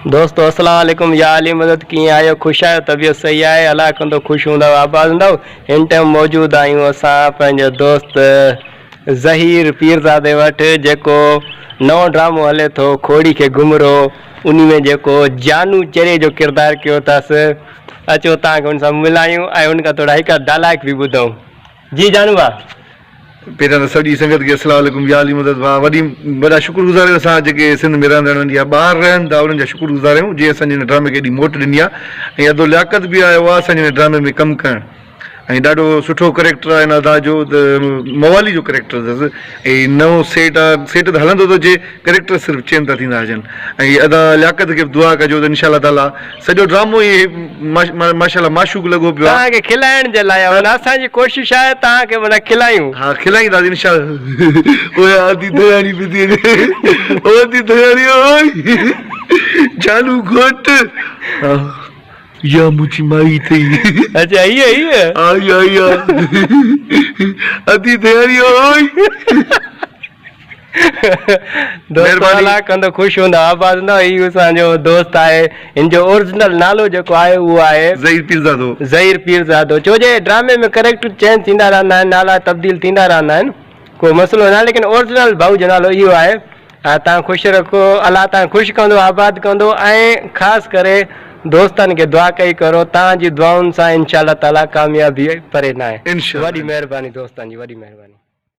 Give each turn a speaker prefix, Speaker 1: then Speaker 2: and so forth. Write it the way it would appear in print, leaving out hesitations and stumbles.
Speaker 1: دوستو اسلام عليڪم يا علي مدد ڪيئن آهيو خوش آهيو طبيعت صحيح آهي الله ڪندو خوش هوندؤ آباد هوندؤ هن ٽائيم موجود آهيون اسان پنهنجو دوست ظهير پيرزادي وٽ جيڪو نئون ڊرامو هلي ٿو کوڙي کي گهمرو انهي ۾ جيڪو جانو چري جو ڪردار ڪيو اٿس اچو توهان کي ان سان ملايون ۽ ان کان ٿورا هڪ ڊائلاگ به ٻڌون جي جانو ڀاء.
Speaker 2: پهريان ته سڄي سنگت کي السلام عليڪم يا علي مدد ڀاء وڏي وڏا شڪر گذار آهيون اسان جيڪي سنڌ ۾ رهندڙ آهن يا ٻاهر رهن ٿا انهن جا شڪر گذار آهيون جنهن اسان جي هن ڊرامي کي ايڏي موٽ ڏني آهي ۽ ادو لياقت به آيو آهي اسان جي هن ڊرامي ۾ ڪم ڪرڻ ۽ ڏاڍو سٺو ڪريڪٽر آهي هن ادا جو ته موالي جو ڪريڪٽر اٿس ۽ نئون سيٽ آهي سيٽ ته هلندو ٿو اچي ڪريڪٽر صرف چينج ٿا ٿيندا اچن ۽ ادا لياقت کي به دعا ڪجو ته انشاء الله تعالي سڄو ڊرامو ئي ماشاء الله معشوق لڳو پيو آ.
Speaker 1: توهان کي کلائڻ جي لاء معنيٰ اسان جي ڪوشش آهي توهان کي معنيٰ کلايون.
Speaker 2: ها کلائينداسين انشاء الله اوئي آدي ڌياڻي پئي ٿي وڃي او ادي ڌياڻي اوئي جانو گهوٽ يا منهنجي مائي اٿئي.
Speaker 1: اچا هيء هيء.
Speaker 2: ها اها اها ادي ڌياڻي اوئي.
Speaker 1: دوستو الله ڪندو خوش هوندا آباد هوندا هي اسان جو دوست آهي هن جو اورجنل نالو جيڪو آهي اهو آهي
Speaker 2: ظهير پيرزادو
Speaker 1: ظهير پيرزادو ڇو جي ڊرامي ۾ ڪريڪٽر چينج ٿيندا رهندا آهن نالا تبديل ٿيندا رهندا آهن ڪو مسئلو نه آهي ليڪن اورجنل ڀائو جو نالو اهو آهي تان خوش رکو الله تان خوش ڪندو آباد ڪندو ۽ خاص ڪري دوستن کي دعا ڪئي ڪرو تان جي دعائن سان انشاء الله تعالي ڪاميابي پري ناهي وڏي مهرباني دوستن جي وڏي مهرباني.